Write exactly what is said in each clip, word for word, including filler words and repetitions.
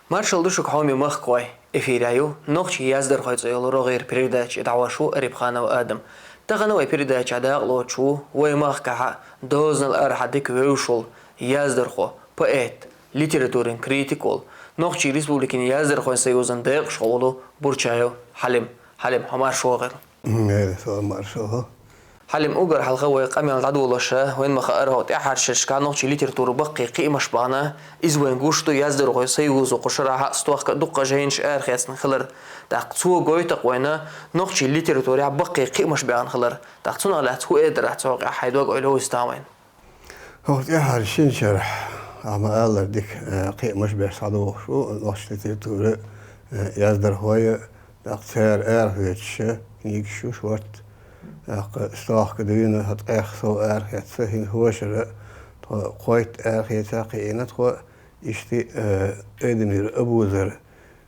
Маршалла ду шуга, хьоме мехкахой! Эфирехь ю «Нохчийн яздархой» цӀе йолу рогӀера передача, и дӀахьош ву Арипханов Адам. Тахана вай передачехь дакъалоцуш ву вай махкахь дозанал арахьа дика вевзаш волу яздархо, поэт, литературин критик волу, Нохчийн Республикин яздархойн союзан декъашхо волу Бурчаев Хьалим. Хьалим, хьо марша вогӀийла. М, эла, со марша вогӀу. Хьалим, уггар хьалха вай къамел дӀадолош, вайна ма-хаъара, хӀокху тӀаьххьарчу шерашкахь нохчийн литературан баккхий кхиамаш бахана, иза вайна гуш ду, яздархойн союзо кху шарахь а, стохка а дуккха а жайнаш арахецна хилар. ТӀаккха цо гойту-кх вайна нохчийн литературехь баккхий кхиамаш баьхна хилар. ТӀаккха цунах лаьцна хӀун эр дара ахь цо, хьайн дог-ойла хӀуьста вайна? ХӀокху тӀаьххьарчу шина шарахь, ахь ма-аллара, дика, э, кхиамаш беш схьадогӀуш ву нохчийн литература, э, яздархой, тӀаккха цара арахоьцуш книгаш ю шортта. ТӀаккха стохка дуьйна, хӀокху тӀех сов арахецна, хӀинца хӀокху шарахь тхо кхойтта арахеца кхиийна тхо, иштта, э, Айдамиров Абузар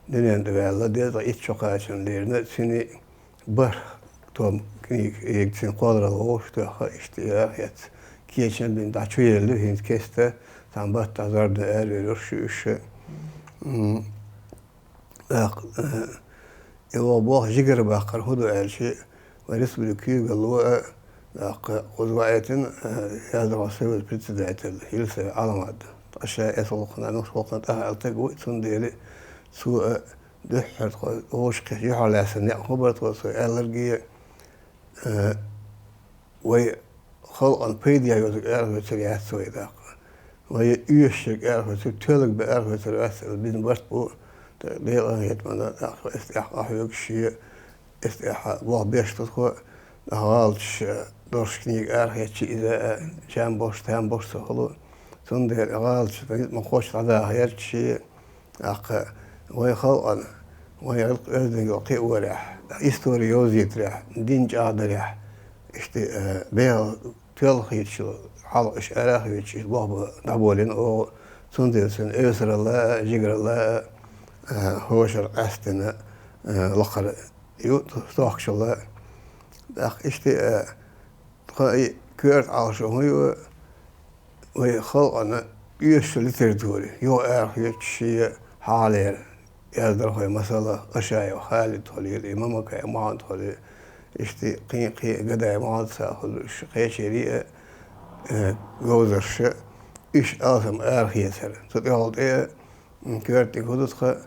дуьнен тӀе ваьлла, дезткъе итт шо кхачарна лерина, цуьнан бархӀ том книга, и цуьнан кхолларалла вовшахтоьхна, иштта и арахецна, кечам а бина, дӀа чу елла ю хӀинца кеста, цхьана баттахь зорбане араваьлла йолуш ю уьш. М, тӀаккха, э, и вай боху жигара баккхар хӀун ду аьлча, вайн республикан куьйгалло а, тӀаккха кхуза ваийтина, э, яздархойн союзан председатель Елисеев Ӏаламат. Ткъа ша эс гӀуллакхна, нохчийн гӀуллакхна тӀаьхьа аьлла стаг ву, цундела цо а дуьххьара тхо вовшахкхетча юьхьарлаьцна некъ хӀун бара тхо, цо аьлларг а, э, вай халкъана пайде йоцург арахоьцур яц вай тӀаккха. Вай оьшург арахоьцур, тоьлларг бен арахоьцур вац, бина барт бу, тӀаккха декъан хетамна, тӀаккха эс тӀехь къахьоьгуш шен, эс тӀехь болх беш ду тхо, тӀаккха гӀалаташ, э, долуш книга арахецча, иза, э, чам болуш, там болуш ца хуьлу. Цундела гӀалаташ, ма кхоччуш дӀадахарца шен, тӀаккха вайн халкъана, вайн гӀиллакх-оьздангалла кхиорехь, истори йовзийтарехь, дин чӀагӀдарехь, иштта, э, бегӀал тоьлла хийцачу хьалха уьш арахоьцуш, иза болх бан дӀаболийна оха, цундела цуьнан эвсаралла а, жигаралла а, э, хӀокху шарахь къаьсттина, э, лакхара ю стохкашалла. ТӀаккха иштта, э, тхан и коьрта Ӏалашо хӀун ю, вай халкъана оьшучу литературе юха арахоьцуш шен хьалхалера яздархой, масала, Ашаев Халид хуьлийла, и Мамакаев Мухьаммад хуьлийла, иштта кхин а, кхин а, Гадаев Мухьаммад-Сала хуьлийла, уьш кхечеран а, э, говзарша, уьш алсам арахецар. Цу тӀехула тӀе а, м, коьрта тӀе хӀун ду тхан,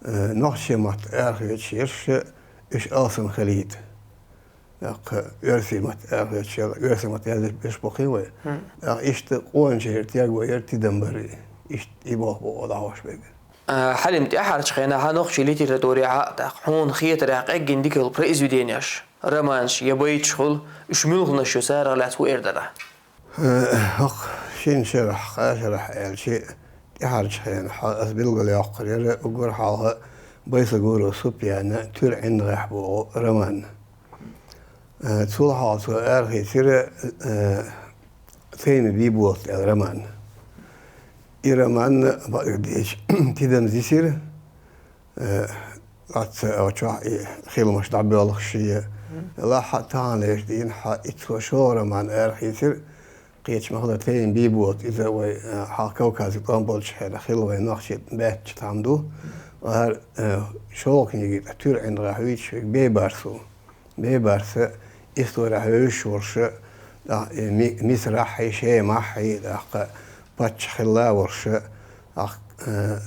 э, нохчийн мотт арахоьцуш ерш, уьш алсам хилийта. ТӀаккха оьрсийн мотт арахоьцуш ерш, оьрсийн мотт язъеш берш бу-кх вай. ТӀаккха иштта къоначеран тергойран тидам бара, иштта и болх бу оха дӀахьош берг. А, Хьалим, тӀаьххьарчу хенахь нохчийн литературехь а, тӀаккха хьуна хетарехь, къеггина дика йолу произведенеш, романаш я байташ хуьлу, уьш муьлханаш ю, царах лаьцна хӀун эр дара ахь? Э, хӀокху шина шарахь, кхаа шарахь аьлча, тӀаьххьарчу хенахь аса билгалйоккхур яра уггар хьалха Байсагуров Супьяна «Туьра ӀиндагӀехь» боху роман. Э, цул хьалха цо арахецира, э, «Тайна Бийболат» аьлла роман. И роман, бакъдерг дийцича, тидам зисира, э, оццу чохь и хиламаш дӀабоьлхуш шен. Мгм. Делахь а таханлерчу дийнахь и цо шолгӀа роман арахийцира, кхечу ма-хиллара, «Тайна Бийболат», иза вай, э, хьалха Кавказан тӀом болчу хенахь хилла вайн нохчийн баьттачу тхьамда ду. ХӀара, э, шолгӀа книга, «Туьра ӀиндагӀехь», вийцуш верг Бейбарс ву. Бейбарса исторехь вевзаш волуш, тӀаккха и Ми-, Мисрахь а, Шемахь а, тӀаккха паччахь хилла а волуш, тӀаккха, э,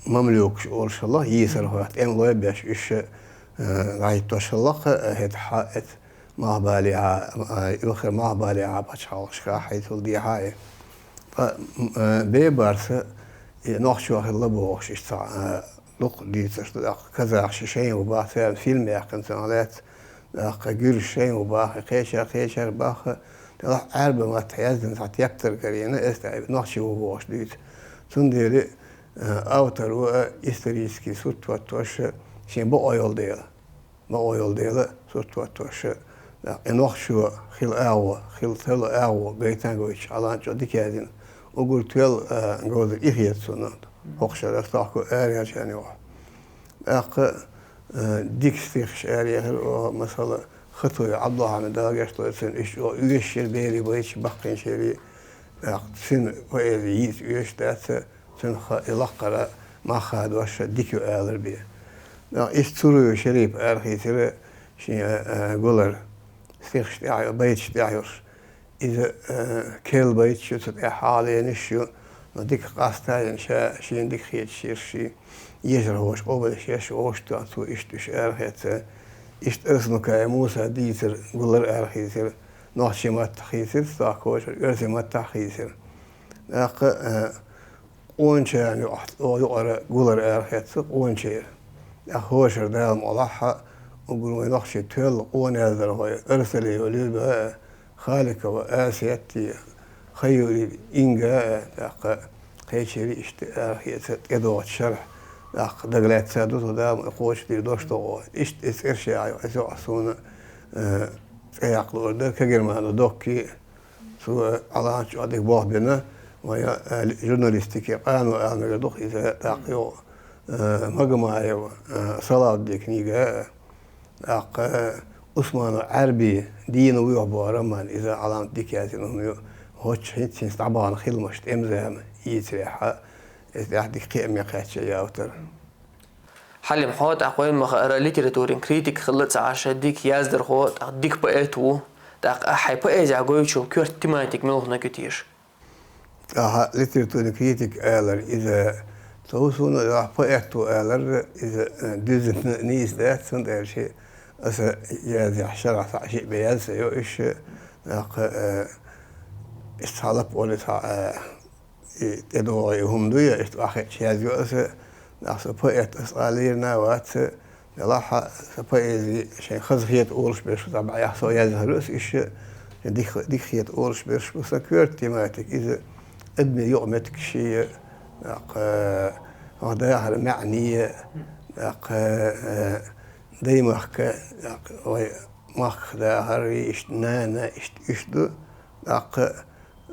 мамлюкаш олуш хилла, йийсархой, тӀемалой а беш уьш, э, дӀахӀиттош хилла-кх, э, хӀетахь а, эцу малхбалехьа, э, юххера малхбалехьа пачхьалкхашкахь а, хӀетахь а дехьа а. Ткъа, м, э, Бейбарса и нохчо хилла бохуш, иштта цхьа, э, дукха дийцарш ду, тӀаккха казахаш шайн ву боху, церан фильм яьккхина цунах лаьцна, тӀаккха гуьржаш шайн ву боху, кхечара, кхечара боху, делахь Ӏаьрбийн маттахь яздина цхьа тептар карийна, эс тӀе нохчи ву бохуш дуьйцу. Цундела, э, авторо а исторический сурт хӀоттош шен бакъо йолу дела. Бакъо йолу дела сурт хӀоттош, и нохчо хилла агӀо, хилла тарло агӀо гайтина а гойтуш, Ӏалан чӀогӀа дика яздина. Уггар тоьлла, а, говзарг и хета суна, хӀокху шарахь стохка араяьллачарна юкъахь. ТӀаккха, а, дика стихаш араяьхира оха, масала, Хатуев Ӏабдулхьамид, Дала гечдойла цунна, уьш чӀогӀа оьшуш яра берийн байташ баккхийчерий. ТӀаккха цуьнан поэзи йийца оьшуш дац, цуьнан ха-, и лаккхара мах хадош дика ю алар бе. Нах иштта Цуруев Шарип арахийцира шен, э, э, гулар, стихаш тӀехь, байташ тӀехь йолуш. Иза, э, керла байташ ю, цу тӀехь хьалаенаш ю, но дика къаста а йина ша, шена дика хеташ йира ши. Ешархоша къобалъеш еш вовшах тоьхна цо иштта уьш арахецна. Иштта Арсанукаев Муса дийцира, гулар арахийцира, нохчийн маттахь хийцира, стохкочур оьрсийн маттахь хийцира. ТӀаккха, э, Къоначарна юкъахь, оха юкъара гулар арахецна Къоначеран. ТӀаккха хӀошара Дала мукъ лахь, уггар вайн нохчийн тоьлла къона яздархой, Арсалиева Люба а, Халикова Асетти, Хаюри Инга а, тӀаккха кхечерий иштта арахецна тӀедогӀучу шарахь, тӀаккха дагалаьцна ду со Дала мукъ лахь кхочушдийр дош догӀо. Иштта иза цӀераш яхьа, иза юкъахь суна, э, цӀе яккха луур дара, Кагерманов Докки, цо Ӏаламат чӀогӀа дика болх бина, вайн, э, журналистике къано ала мегар ду-кх иза, тӀаккха юха, э, Магомаев, э, Салавдин книга, тӀаккха, э, Усманов Ӏарби, «Дийна вуьйху» боху роман, иза Ӏаламат дика яздина хӀума ю, хӀоттачу хӀинца-хӀинца дӀабахана хиламаш тӀеман зама йийцарехь, иза тӀехь дика кхиаме кхаьчна и автор. Хьалим, хьо тӀаккха вайна ма-хаъара литературин критик хилла ца Ӏаш, дика яздархо, тӀаккха дика поэт ву, тӀаккха ахь хьайн поэзехь гойтучул коьрта тематика муьлханиг ю теша? Ахьа литературин критик алар иза ца ву суна, ахьа поэт ву алар иза, э, дуьззина нийса дац, хӀунда аьлча аса язъяхь шарахь цхьаъ шиъ бен язъян йо уьш, тӀаккха, э, иштта цхьа лап олий цхьа, э, и тӀедогӀу и хӀума ду я, иштта охьахиъча язйо аса, нах со поэт аса алийрна а вац, делахь а сан поэзи шайн хаза хета олуш берш бу, тӀаккха бӀаьхьа со язйина хир ю аса уьш, шайн дика, дика хета олуш берш бу, сан коьрта тематика иза, адамийн юкъаметтигаш я, тӀаккха, хӀокху дахаран маьӀне, тӀаккха, э, даймахка, тӀаккха вай махках дахар, иштта нана, иштта уьш ду, тӀаккха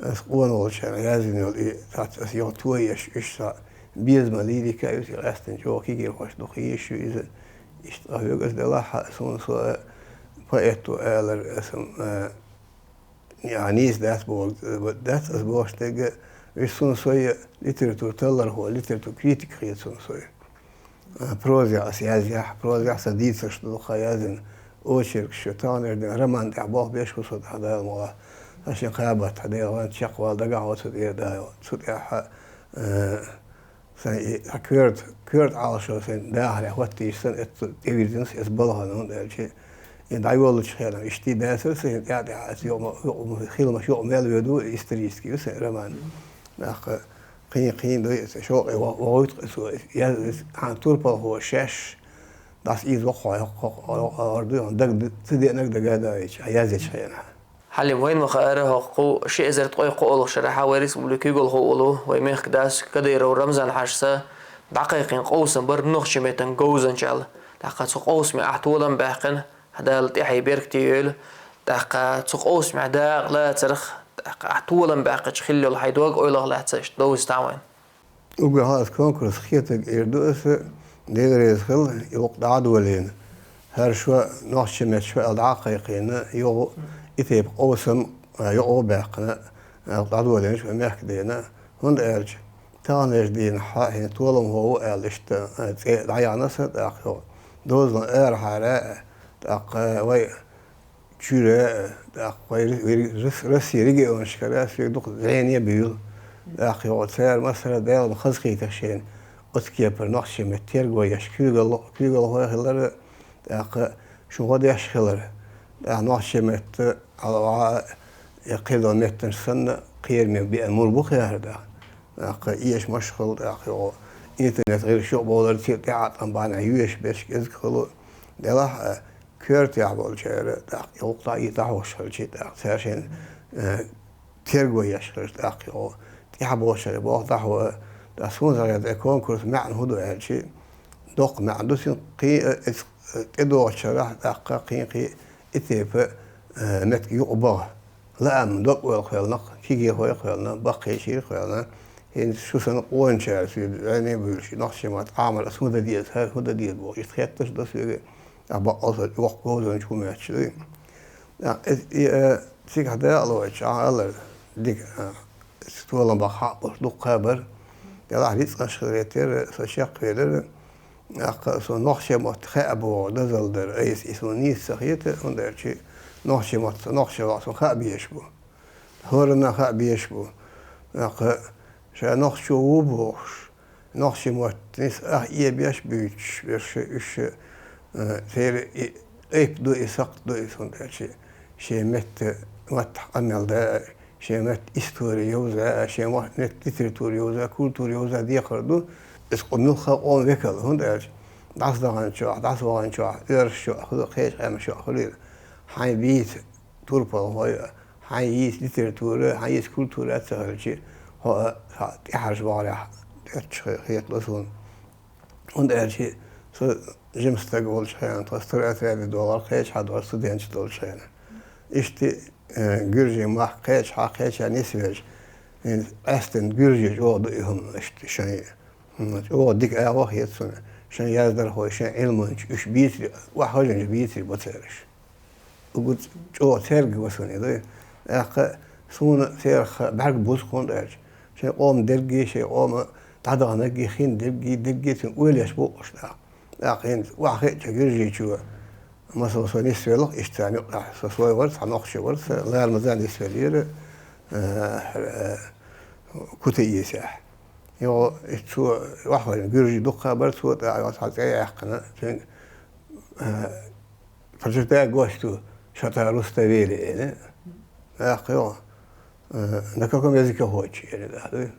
аса къона волчарна яздина йолу и цхьацца аса йолу тоеш, уьш цхьа безаман лирика а ю, и къаьсттина чӀогӀа кегийрхошна дукха езаш ю иза. Иштта къахьоьгу аса делахь а, суна со а поэт ву алар аса, а, я нийса дац боху, дац аса бохуш дерг а, уьш суна со а литература таллархо, литература критик хета суна со а. А, прозехь аса язъяхь, прозехь сан дийцарш ду дукха яздина, очеркаш ю, таханлерчу дийнахь роман тӀехь болх беш ву со тӀаккха Дала мукъ лахь. Сан шен кхаба тхан Делан чекхвала дагахь оцу тӀера да йо. Цу тӀехь, а, сайн и, а, коьрта, коьрта Ӏалашо сайн дахарехь хӀоттийча санна, эццу тӀевирзина аса балхана, хӀунда аьлча и дӀайоллучу хенахь иштта дацара сайн тӀаьхьа-тӀаьхьа аса юкъа, юкъа, хиламаш юкъа мел воьду, исторический ю сайн роман. ТӀаккха кхин, кхин ду иза, шовкъе вохуьйту кхин со, я, иза хьан турпалхо шаьш, дӀаса иза воккхахь, хӀокху ду, дан ца деанарг дага а даийтича, хьан язъечу хенахь. Хьалим, вайна ма-хаъара, хӀокху ши эзар ткъе кхоалгӀачу шарахь вай республикан куьйгалхо волу вай мехкан дас Кадыров Рамзан-Хьаьжас дӀакхайкхина къовсам бара нохчийн меттан говзанчалла. ТӀаккха цу къовсаме ахь толам баьккхина, Дала тӀаьхье беркате йойла. ТӀаккха цу къовсамехь дакъа лацарх, тӀаккха ахь толам баьккхича хилла йолу хьайн дог-ойлах лаьцна иштта довза тахьа вайна. Уггар хьалха конкурс хетарг эр ду аса, Дела реза хила, и вукху дӀа а долийна. ХӀара шо нохчийн меттан шо аьлла дӀа а кхайкхийна, юха и тайпа къовсам, а, юкъа а баьккхина, а, дӀадолийна шо мехкан дийна. ХӀунда аьлча таханлерчу дийнахь хьан толам хӀо ву аьлла иштта, а, цӀе дӀаяхьна аса, тӀаккха юха дозалан арахьара, тӀаккха вай чуьра, тӀаккха вай ри-, вай рас-, Россин регионашкара соьга дукха зӀене а буьйлу. ТӀаккха юха цара массара а Дала ма хазахийтахь шайна оцу кепара нохчийн меттан терго еш куьйгалла-, куьйгалхой хилар, тӀаккха шун гӀо деш хилар. ТӀаккха нохчийн меттан хьалаваьхьа, я кхидолу меттанаш санна, кхераме беана мур бу хехьара тӀаккха. ТӀаккха эшамаш хилла, тӀаккха юха интернет гӀирсаш юкъа бовлар, церан тӀеӀаткъам бахьанехь йоьшуш берш кӀезиг хуьлу. Делахь а, коьртехь болчара, тӀаккха юха дӀа и дӀахьош хилча, тӀаккха цара шайна, э, терго еш хилча, тӀаккха юха тӀаьхьа болчара болх дӀахьо, тӀаккха суна ца хета, и конкурс маьӀна хӀун ду аьлча, доккха маьӀна ду цуьнан, кхин, э, иза, э, тӀедогӀучу шарахь, тӀаккха кхин, кхин и тайпа, э, меттиг юкъа баха. Лаам, дог-ойлах кхоьллинарг, кегийрхой кхоьллина, баккхийчий кхоьллина, хӀинца шу санна къоначара соьга зӀене буьйлуш, нохчийн маттахь Ӏамор аса хӀун дан деза, хӀара хӀун дан деза бохуш, иштта хеттарш до соьга, а, баккъал со воккха говзанча хӀун моьттуш дуй. А, и, и, э, цигахь дакъалоцуш, ахьа аллара, дика, а, толам баккха хьакъ болуш дуккха а бара. Делахь рицкъанаш хиларе терра, со чекхвелира, тӀаккха со нохчийн мотт хаа боху дозалла дара. Айса и суна нийса ца хета, хӀунда аьлча нохчийн мотт, со нохчи ваха суна хаа безаш бу. ХӀоранна хаа безаш бу. ТӀаккха ша нохчо ву бохуш, нохчийн мотт нийса ах эбеш буьйцуш берш, уьш, э, церан и айп ду, и сакхт ду, и хӀунда аьлча шен меттан маттахь къамел да, шен меттан истори йовза, шен мо-, меттан литература йовза, культура йовза декхар ду. Иза къу-, муьлхха а къоман векал, хӀунда аьлча дӀасадаханчохь, дӀасаваханчохь, оьрсашчохь хуьлу, кхечу къаьмнашчохь хуьлийла. Хьайн бийца турпалхой, хьайн йийца литература, хьайн йийца культура а ца хилча, хьо а, хьо а тӀаьхьарчу бахарехь тӀетташ хе-, хетало суна. ХӀунда аьлча со жима стаг волчу хенахь, тхо стройотряде догӀура, кхечахьа догӀура, студенташ долчу хенахь. Иштта, э, гуьржийн махка кхечахьа, кхечахьа нисвелча, хӀинца къаьсттина гуьржийн чӀогӀа ду и хӀума, иштта шайн, хӀума чӀогӀа дика агӀо хета суна, шайн яздархой, шайн Ӏилманчаш, уьш бийцаре, охьахожийначу бийцаре бу цераш. Угу чӀогӀа цаьрга васуне ду. ТӀаккха суна церах бӀаьрг бузу, хӀунда аьлча шайн къоман дерриге, шайн къоман дӀадаханарг, хин дерриге, дерриге цуьнан ойла еш бу уьш тӀаккха. ТӀаккха хӀинца охьахиъча гуьржичо, масала, со нисвелла-кх иштта царна юкъахь, со сой вара, цхьа нохчи вара, сан лармаза нисвеллера, э, э, Кутаисехь. Йо, и цо охьахиъна гуьржий дуккха а бара, цо тӀаккха цхьа цӀе а яьккхина, цуьнга, э, «Прочитай гостю, что ты Руставели», — аьлла. ТӀаккха йо, э, «На каком языке хочешь?» — аьлла, да, дуй?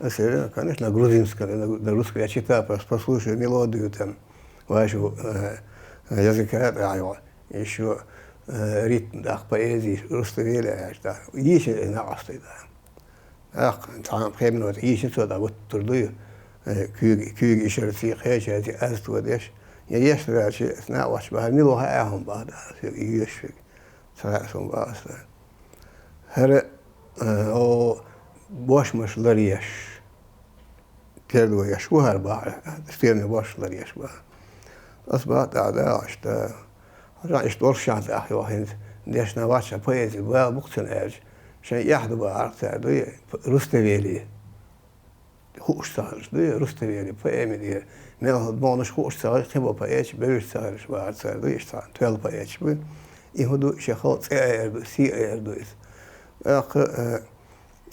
Аса аьлла, конечно, на грузинском, на, на русском. Я читаю, просто послушаю мелодию там, вашу, э, языка, да, йо. Ещё, э, ритм, да, поэзии, Руставели, аьлла, да. Йийшина накъостий, да. ТӀаккха цхьана пхи минот йийшина, цо дӀагуттур дуй, э, куьйга, куьйга ишарций, кхечарций аз тодеш. Я еш ваьлча, аса накъосташа бахара, мила ву хаьа хьуна, бах, да, аса йоьшуш верг. Ца хаьа суна, бах аса. ХӀара, э, о, бошмаш ларъеш, кердо еш ву хӀара, бах, стенан бошмаш ларъеш, бах. Аса, бах, тӀаккха дагӀаш, да. Хьажа, иштта волуш шахьа тӀаккха йо хӀинца дешна вац ша, поэзи бала бу-кх цуьнан аьлча, шайн эхь ду бахара цара, дуй, Руставели. Хууш ца хилча, дуй, Руставели, поэми де, мел могӀанаш хууш ца хилча, кхин бо поэташ, бевзаш ца хилча бахара цара, дуй, иштта цхьа тоьлла поэташ бу. И хӀун ду, шен халкъан цӀе айар ду, сий айар ду иза. ТӀаккха, э,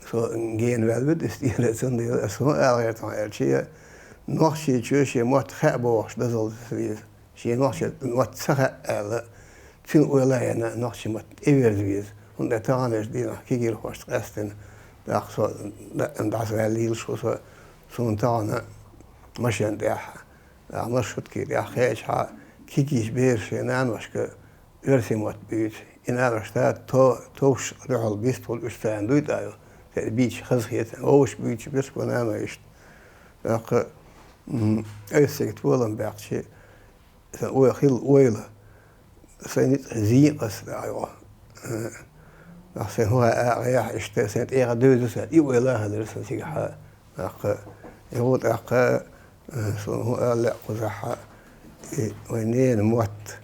со гена ваьлла ву иза тӀера, цундела аса хӀун ала гӀерта хьуна аьлча, я нохчичо шен мотт хаа бохуш дозалла ца веза. Шен нохчийн мотт ца хаьа аьлла, цуьнан ойла а йина, нохчийн мотт тӀеверза веза. ХӀунда аьлча таханлерчу дийнахь кегийрхошца къаьсттина, тӀаккха со д-, дӀасаваьлла лелаш ву со, суна тахана машен тӀехь, а, маршрутки тӀехь кхечахьа кегийчу бераш шайн наношка оьрсийн мотт буьйцу. И нанош та-, то-, товш дуьхьал бистхуьлу уьш царна дуй тӀайо, церан бийца хазахета, вовшашка буьйцуш берш бу нано иштта. ТӀаккха, м, айса цига толам баьккхича, сан ой-, хилла ойла, сайн ницкъ зийна аса, да, йо. Э, нах сайн хӀун а гӀехьа иштта, сайн тӀехьа девза сан, и ойла а хилира сан цигахьа. ТӀаккха, и гӀо тӀаккха, э, суна хӀун ала лаьа кхузахьа, и вайн ненан мотт,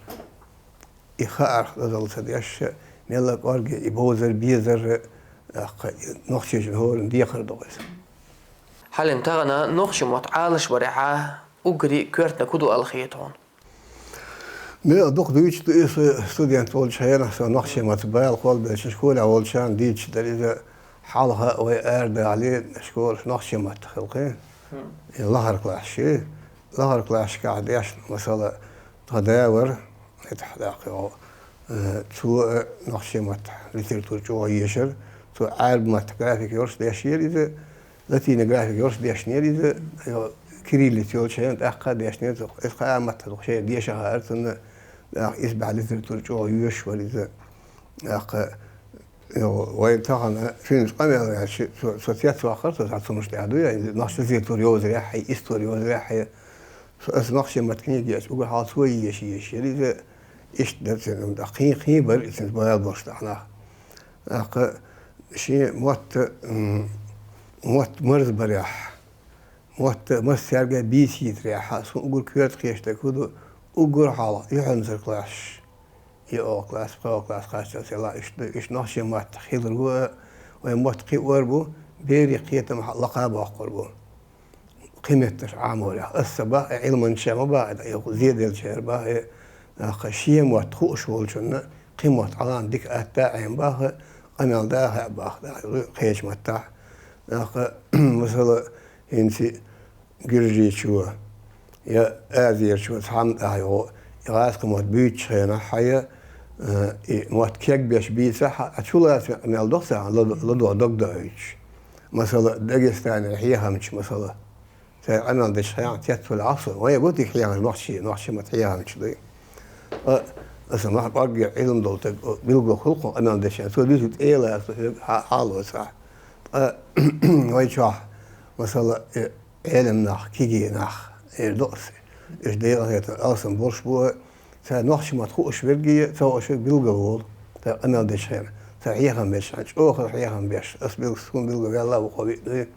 и хаарх дозалла ца деш, мелла а кӀорге и бовзар, безар, тӀаккха и нохчийчун хӀоранна декхар ду иза. Хьалин тахана нохчийн мотт Ӏалаш барехьа, уггаре а коьртаниг хӀун ду ала хета хьуна? Мел дукха дуьйцуш ду иза, студент волчу хенахь со нохчийн мотт бала кхолбелча, школехь волчарна дуьйцуш дара иза, хьалха вай арадахьале школаш нохчийн маттахь хилла кхин. Хм. И лахара классаш, лахара классашкахь дешна, масала, тхан да вара, итахь даккха йогӀу, э, цо, э, нохчийн маттахь литература чӀогӀа ешара, цо Ӏаьрба маттахь графика йолуш дешнера иза, латинийн графика йолуш дешнера иза, йо, кириллица йолчу хенахь тӀаккха а дешнера цо. Иза кхаа маттахь ду шайна дешахь а цунна, тӀаккха иза бахьа литература чӀогӀа йоьшуш вара иза. ТӀаккха, йо, вайн тахана цуьнца къамел ваьлча, цо, цо цецваккхара, цо цхьа цунаш тӀехь дуй, нохчийн литература йовзарехь, истори йовзарехь, со аса нохчийн маттахь книга еш, уггар хьалха цо еша, еша яра иза, иштта дара цуьнан, тӀаккха кхин, кхин бара иза цуьнца бала болуш тахана. ТӀаккха шен мотт, м, мотт марзбарехь, мотт массаьрга а бийцийтарехь, суна уггар коьрта кхеташ дерг хӀун ду, уггар хьалха юьхьанцара классаш, йоьалгӀа класс, пхоьалгӀа класс кхаччалц елахь, иштта ду, иштта нохчийн маттахь хиларо а, вайн мотт кхиор бу, берийн кхетам лакха а боккхур бу. кхин метташ Ӏамор яхар. Аса бах, э, Ӏилманча ма бах, э, зеделчара бах, э, нах шен мотт хууш волчунна кхин мотт Ӏалам дика атта Ӏема бах, э, къамел даха бах, да, кхеча маттахь. Нах, масала, хӀинца гуьржичо я азерчо цхьамма тӀехь йогӀу, и гӀазкхи мотт буьйцучу хенахь хьайна, э, и мотт кегбеш бийца хьа, а чулацаме къамел доху царна ладо-, ладогӀа дог доуьйтуш. Масала, Дагестанера хьехамча, масала, цара къамел дечу хенахь цецвала Ӏа со, вай бу тига хьехамча нохчий, нохчий мотт хьехамча дуй. Ткъа аса нах кӀорггера Ӏилма долу стаг, о, билггал хуьлу кху къамел дечарна, цо дуьззиг тӀела а, со хьоьга хьа-, хьалоцахь. Ткъа вай чохь, масала, э, Ӏелам нах, кегий нах, эр ду аса. Уьш декъахетар алсам болуш бу, цара нохчий мотт хууш верг а, ца хууш верг а билггал волу, цара къамел дечу хенахь, цара хьехам бечу хенахь, чӀогӀа хьехам беш, ас билггал, суна билггал ваьлла а ву кхо виъ дуй.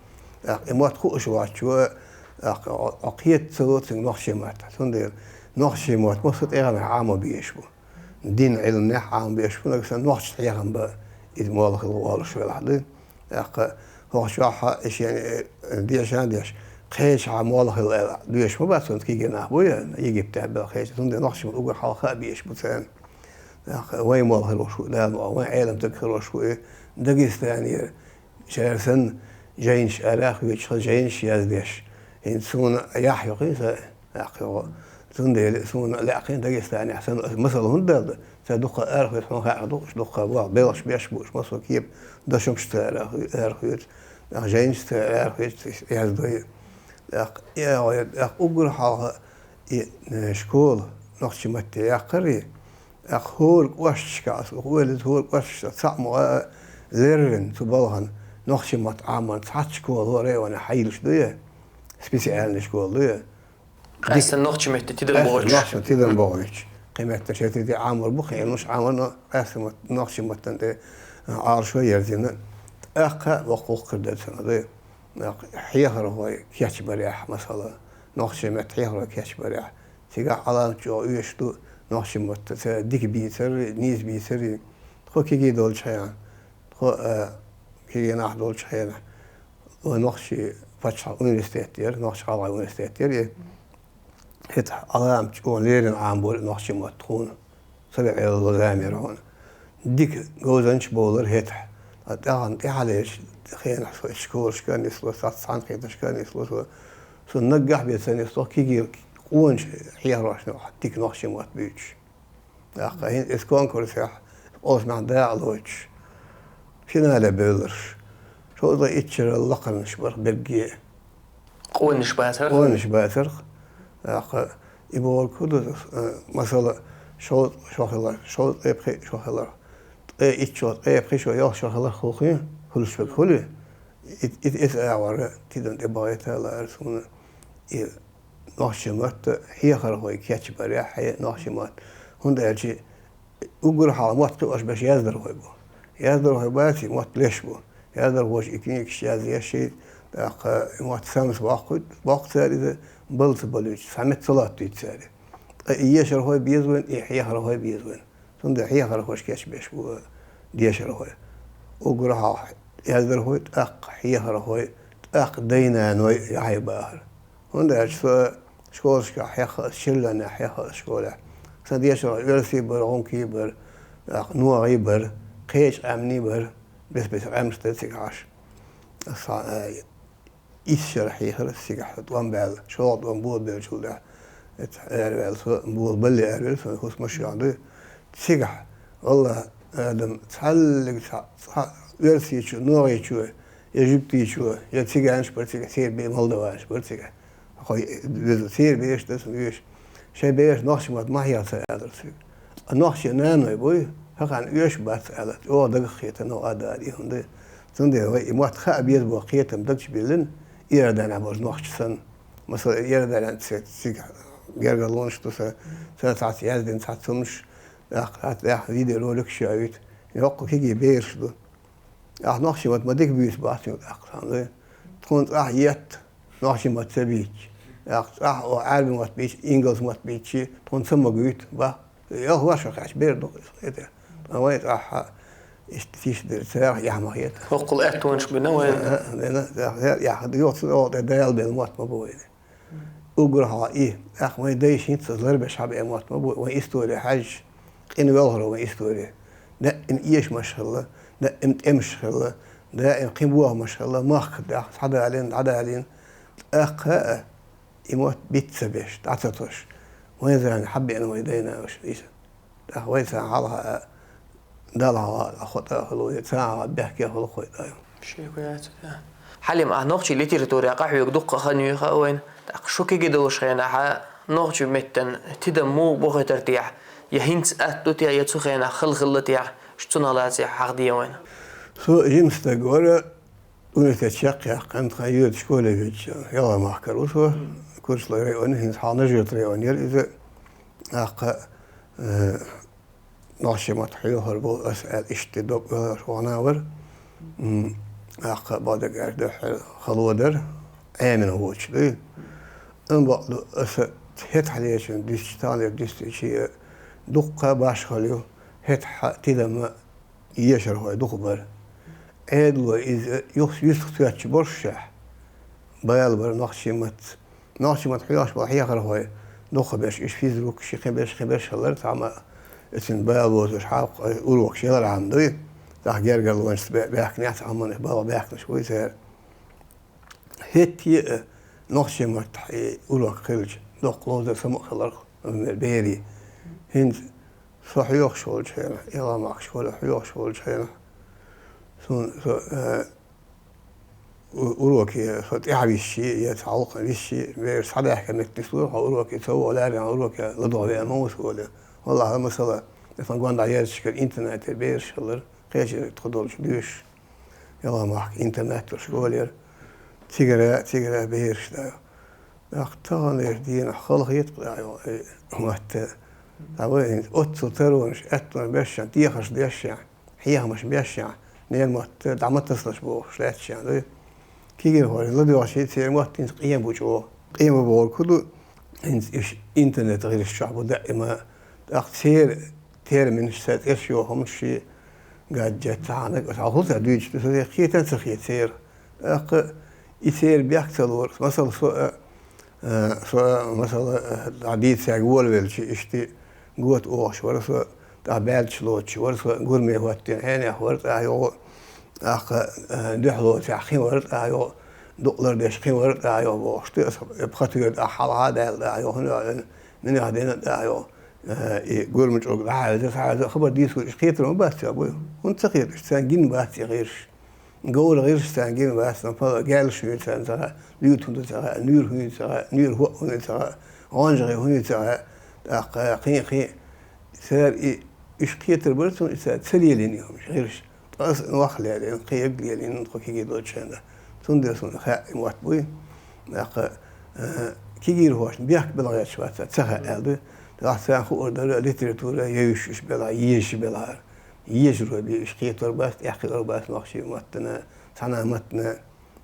ТӀаккха и мотт хууш вац-, тӀаккха Ӏо-, Ӏо кхета ца ло цуьнга нохчий мотт. Цундела нохчий мотт массо а тӀегӀанехь Ӏамо безаш бу. Дин Ӏилманехь Ӏамо безаш бу, нагахь санна нохчашна хьехам бан иза молла хила олуш велахь ду. ТӀаккха хӀокху чохь а и шен, э, дешан а деш, кхечахьа молла хила аьлла доьшуш ма бац, цунца кегий нах бу я, Египтехь бен кхечахьа, цундела нохчий мотт уггар хьалха а безаш бу царна. ТӀаккха вайн молла хир волуш ву, Дала мукъ лахь, вайн Ӏелам стаг хир волуш ву и Дагестанера. Шаьра санна жайнаш ара а хоьцуш, жайнаш яздеш. ХӀинца суна яхь йоккхий сан, яхь йогӀу. Цундела суна лаьккхина Дагестанехь санна, аса масала хӀунда далла? Сан дуккха арахоьцу, хьуна хаьа ду, уьш дуккха боху, белхаш беш бу уьш, массо а кепа дашамаш ца арахоьцу, нах жайнаш ца арахоьцу, яздой. ТӀаккха, э, тӀаккха уггар хьалха и, э, школа нохчий матте яккхарий, тӀаккха хӀора кӀошташка, аса ойла еза, хӀора кӀошташка цхьаъ ма а леррина цу балхана нохчий мотт Ӏаморна цхьацца школа хӀора а ван хьайиллаш ду я, специальный школа ду я. Къаьстина нохчий метта тидам бохуьйтуш. Нохчий метта тидам бохуьйтуш. Кхин меттан шен тиде Ӏамор бу, кхин Ӏилманаш Ӏамор, но къаьстина мотт-, нохчий маттана тӀе Ӏалашо а ерзина, тӀаккха воккха воккхар дара цунах ду. ТӀаккха хьехархой кечбарехь, масала, нохчий метта хьехархой кечбарехь, цигахь Ӏаламат чӀогӀа оьшуш ду, нохчий мотт цара дика бийцар, нийса бийцар. Тхо кегий долчу хенахь, тхо, а, кегий нах долчу хенахь, вайн нохчий пачхьалкхан университет яра, нохчий гӀалгӀай университет яра, и хӀетахь Ӏаламат чӀогӀа леррина Ӏамабора нохчий мотт тхуна. Ца веана ло замера хьуна. Дика говзанча бовлар хӀетахь. Ткъа тӀаьхьа, тӀаьхьа лерчу хенахь со школашка а нисло, сац цхьаьнакхеташка а нисло со. Со наггахь бен ца нисло, кегий къоначу хьехархошна дика нохчий мотт буьйцуш. ТӀаккха хӀинца иза конкурсехь, олсмехь дакъа лоцуш, финале бевлларш. Шовзткъе итт шарал лакхарнаш барх берриге. Къонаш бацарх? Къонаш бацарх. ТӀаккха и бохург хӀун ду, э, масала, шовзткъа шо хилар, шовзткъе пхиъ шо хилар, ткъе итт шо, ткъе пхи шо, ялх шо хилар хӀуллхий, хуьлуш верг хуьлий? Ит-, ит-, иза агӀор тидам тӀе бахийта лаьара суна. И нохчий мотт хьехархой кечбарехь, хье нохчий мотт. ХӀунда аьлча уггар хьалха мотт кхиош берш яздархой бу. Яздархой баций, мотт леш бу. Яздархоша и книгаш язъеш, тӀаккха и мотт самса боккхуьйту, боккху цара иза, бала ца балуьйтуш, цхьа метта ца латтуьйту цара. Ткъа и ешархой беза вайн, и хьехархой беза вайн. Цундела хьехархоша кечбеш бу дешархой. Уггар хьалха яздархой, тӀаккха хьехархой, тӀаккха дай-наной яхье бахара. ХӀунда аьлча со школашкахь хьехна ас, Шилланехь хьехна ас школехь. Сан дешархой оьрсий бара, гӀумкий бара, тӀаккха ногӀий бара, кхечу къаьмнийн бара, бес-бесара къаьмнаш дара цигахь Ӏаш. Ас, а, исс шера хьехара ас цигахь, тӀом баьлла, шолгӀа тӀом болабеллачул тӀаьхьа. Эцхьа араваьлла со, болабалле аравелла со, хӀусамаш а ду. Цигахь, валлахӀи, Адам, цхьаллиг цхьа, цхьа оьрсичо, ногӀичо, я жуьгтичо, я циганаш бара цигахь, церан бе-, молдаванаш бара цигахь. Хой, веза, церан бераш дара сан вуьйш. Шайн бераш нохчий мотт ма хьеха ца аьллера цуьнга. Ткъа нохчий наной буй, хӀокхарна оьшуш бац аьлла, чӀогӀа дагах хета новкъа а дара и хӀума. Цундела вай и мотт хаа беза боху кхетам дагчу биллина, Иорданехь болчу нохчашка санна. Масала, Иорданехь ца-, цига гергарлонаш ду сан, сан цхьацца яздина цхьацца хӀуманаш, тӀаккха, тӀаккха видеороликаш а йовзуьйту. Йоккха кегий бераш ду. Ахь нохчий мотт ма дика буьйцу боху цуьнга тӀаккха цхьана. Тхуна цӀахь етта, нохчий мотт ца бийцча. Ахь цӀахь оха Ӏаьрбийн мотт бийцча, ингалс мотт бийцча, тхуна ца магуьйту, бах. Ялх варшах кхаьчна бер ду иза, хета. Ткъа вайн цӀахь Иштта тиша дерг царах эхь ма хета. Хоккхул аьттонаш бина вайна. А, а, бина, царах яхад йоцу ола тӀе дала бен мотт ма бу вайна. Уграхьа и, тӀаккха вайн дайша хӀинца ларбеш хьабеа мотт ма бу, вайн истори хьаьжча, къина велхаро вайн истори. Даим эшамаш хилла, даим тӀемаш хилла, даим кхин бохамаш хилла, махка даха, схьадалийна, дӀадалийна. ТӀаккха а, и мотт бицца беш, дӀа ца тосуш. Вайн зама хьабеана вайн дайна уж, иза. ТӀаккха вай царна хьалха а, Далла хьалха а, хо тӀа а хила вай, царна хьалха бехке а хила кхой тӀа. Шеко яц, да. Хьалим, ахь нохчий литературе къахьоьгу дуккха хан юй хаьа вайна. ТӀаккха шу кегий долуш хенахь, нохчий меттан тидам муха бохуьйтар техьа, я хӀинца атта ду техьа, я цу хенахь хала хилла техьа, шу цунах лаций хьахаде вайна. Со жима стаг вара, университет чекхъяьккхина, тхан юьртан школе вуьйцучу, Ялхамахкара ву со, Курчалой районе, хӀинца хьалха Нажи-Юьртан район яра иза. ТӀаккха, э, нохчийн мотт хьоьхур бу аса аьлла, иштта дог велхаш вахана вара. М, тӀаккха бакъдерг аьлча дуьххьара хало дара, Ӏемина воцуш дуй. Амма бакъду, аса хӀетахьлечун дуьстича, таханлера дуьстича а дуккха башхалла ю, хӀетахь тидам а ешархой дукха бара. Ӏедало иза юха юьстах тоьттуш болуш шехь, бала бара нохчийн матца. Нохчийн мотт хьоьхуш болу хьехархой дукха берш, уьш физрук, ши кхин берш, кхин берш хилар, цхьамма а цуьнан бала бозуш хьакха урокаш ялархьама дуй. ТӀаккха гергарлонашца бе-, баьхкинехь цхьамма а балха баьхкинарш буй цара. ХӀетте а нохчийн маттахь и урок хилча, доккха ловзар самукъа хиларх, например, берийн. ХӀинца со хьоьхуш волчу хенахь, Ялхамахка школе хьоьхуш волчу хенахь, суна со, э, у-, уроке со тӀаьхьа висчий, я цхьа гӀуллакхана висчий, бераш схьадаьхкина меттиг нислора, хьо уроке ца вогӀу, лаьррина уроке ладогӀа веана ма ву со олий. Валлахь, масала, я сан гондахь яздича кара интернате бераш хилар, кхечира тхо долчу дуьйш. Ялхамахка интернат долуш школа яра. Цигара, цигара бераш да. ТӀаккха таханлерчу дийнахь хала хета-кх, да, йо, и мотт. Ткъа вай хӀинца оццул таронаш, аьттонаш беш шен, дехарш деш шен, хьехамаш беш шен, ненан мотт дӀа ма тасалаш бохуш лаьтташ шен, дуй. Кегийрхой ладоьгӀчий, церан мотт хӀинца къен бу чӀогӀа. Къен бу бохург хӀун ду? ХӀинца уьш интернет гӀирсаш чохь бу даима. ТӀаккха церан терминаш, церан тӀерш йохамаш, шен гаджет, цхьаьннаг, аса хӀун ца дуьйцуш ду, сан кхетан а ца хета церан. ТӀаккха и церан бехк ца лору. Масала, со а, а, со а, масала, а, дӀа дийца цаьрга волавелча, иштта гота охуш вара со, тӀаккха баьлча лоцуш вара со, гураме хӀоттийна хьенех вара, тӀаккха йогӀу, тӀаккха, а, дуьхьалоцехь кхин вара, тӀаккха йогӀу, дукъ лардеш кхин вара, тӀаккха йогӀу бохуш ду, аса пхи тоьра тӀаккха хьалха а даьлла, тӀаккха йогӀу, хӀун а, минех дина, тӀаккха йогӀу. Э, и гурма чӀуг дӀахьаьвза, схьавеза, хабар дийцур, уьш кхетар ма бац цара, буй. ХӀунда ца кхеташ, царна гина бац и гӀирсаш. Говран гӀирсаш царна гина бац, но пала гаьллаш хӀун ю царна ца хаьа, луьйта хӀун ду ца хаьа, нуьйр хӀун ю ца хаьа, нуьйр хӀоъ хӀун ю ца хаьа, гӀонжагӀе хӀун ю ца хаьа, тӀаккха кхин, кхин. Цара и, уьш кхетар бара цунна, и цара ца лелийна и хӀумаш, гӀирсаш. Ткъа аса нох лелийна, кхин эг лелийна, тхо кегий долчу хенахь. Цундела суна хаьа и мотт буй. ТӀаккха, э, кегийрхошна бехк белла гӀерташ вац, ца хаьа аьлла ду. ТӀаккха царна хуур дара литература евзаш уьш белахь, езаш белахь. Езархой бен уьш кхетор бац, тӀехкхетор бац нохчийн маттана, цхьана а маттана.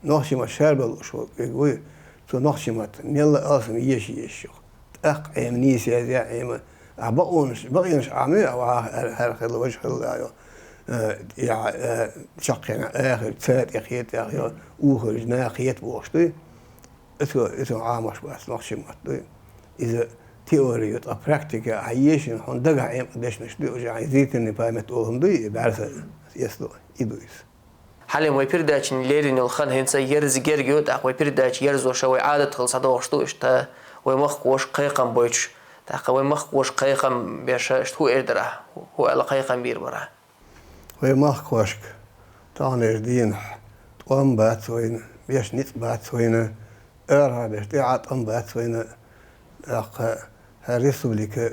Нохчийн мотт шарбала лууш волу куьг вуй, цо нохчийн мотт мелла а алсам еза езаш ю-кх. ТӀаккха Ӏема нийса язъян Ӏема. Ахь бакъонаш, бакъонаш Ӏамий, а ваха хӀара, хӀара хилла, важа хилла, а, йо. Э, я, э, чаккхенахь ахир, ца тӀе кхета, а, йо, ухарчу наха кхета бохуш дуй. Ицо, ицо Ӏамош бац нохчийн мотт дуй. Иза теори ю, ткъа практика ахь ешина, хьуна дагахь Ӏема дешнаш дуй, уже хьайн зрительный память олу хӀума дуй, и бӀаьрса эс ду, и ду иза. Хьалим, вай передачин леррина йолу хан хӀинца ерза герга ю, тӀаккха вай передача ерзоша вай Ӏадат хила схьадогӀуш ду иштта, вай махкахоша кхайкхам бойтуш, тӀаккха вай махкахоша кхайкхам беша, иштта хӀун эр дара, хӀун аьлла кхайкхам бийр бара? Вай махкахошка таханлерчу дийнахь тӀом бац вайна, беш ницкъ бац вайна, арахьа беш тӀаьхьа тӀом бац вайна, тӀаккха хӀара республика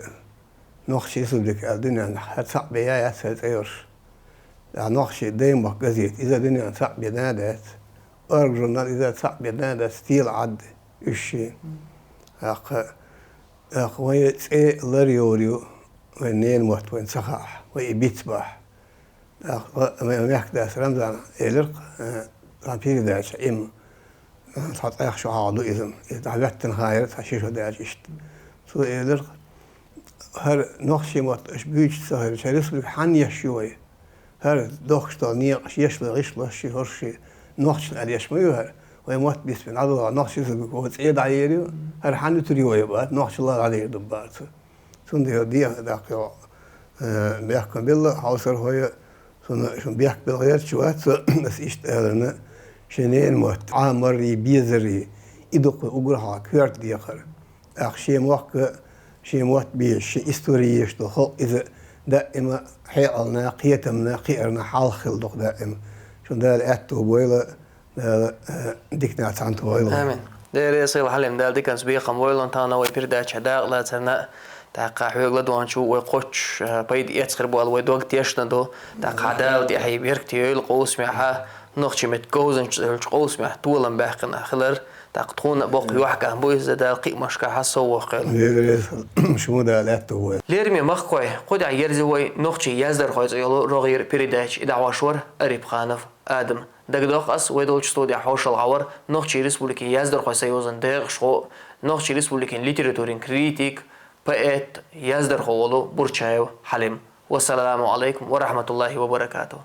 Нохчийн республика аьлла дуьненахь хӀара цхьаъ бен яц хӀара цӀе йолуш. Ахьа нохчийн Даймохк газета, иза дуьненахь цхьаъ бен а дац. Орг журнал, иза цхьаъ бен а дац, стила Ӏад уьш шен. ТӀаккха, тӀаккха вайн цӀе лар йовр ю, вайн ненан мотт вайна ца хаахь, вай и биц бахь. ТӀаккха ма-, мехкадас Рамзана элира-кх, э, цхьана передача, им, э, цхьа цӀех шо хьалха ду иза, иза дӀахӀоьттина хаьара, цхьа ши шо даьлча иштта. Цо элира-кх, хӀара нохчийн мотт аша буьйцуш ца хилча, хӀара республика хьанна еш ю вай? ХӀара дохкаш дола некъаш еш ло, гӀишлош ши, хӀорш ши, нохчашна аьлла еш ма ю хӀара. Вай мотт бисбина ӀадалгӀа нохчашца вай цӀе дӀаер ю, хӀара хьан ютур ю вай бац, нохчалла дӀадер ду бац. Цундела дехар даккха йоӀ, э, бехкам белла, хьовсархой, сона шун бехк бел гӀерташ вац со, ас иштта аьларна, шен ненан мотт, Ӏамарий, безарий, и дукха уграхьа коьрта декхар. ТӀаккха шен мохк, шен мотт безаш, шен истори еш долу халкъ иза даима хьекъална, кхетамна, кхиарна хьалха хила дукха даима. Шун Дала аьтту бойла, Дала, э, диканца цхьаьна тохайла. Амин. Дела реза хуьлда, Хьалим, Дала диканца бекхам бойла, тахана вай передача дакъалацарна, тӀаккха хьоьга ладогӀанчу вай кхоччуш, э, пайда эцна хир бу аьлла вай дог тешна ду, тӀаккха Дала тӀехье беркате йойла къовсамехь, нохчийн меттан говзанчаш аьллачу къовсамехь толам баьккхина хилар, тӀаккха тхуна а боккха йохкам бу иза, Дала кхиамашкахь сов воккхийла. Дела реза хуьлда, шун Дала аьтту бойла. Лераме махкахой, кху тӀехь ерзийла вай «Нохчийн яздархой» цӀе йолу рогӀера передача, и дӀахьош вара Арипханов Адам. Дагадоху ас, вай долчу студехь хьошалгӀа вара Нохчийн Республикин Яздархойн союзан декъашхо, Нохчийн Республикин литературин критик, поэт, яздархо волу Бурчаев Хьалим. Вассаламу алайкум ва рахматуллахи ва баракатух.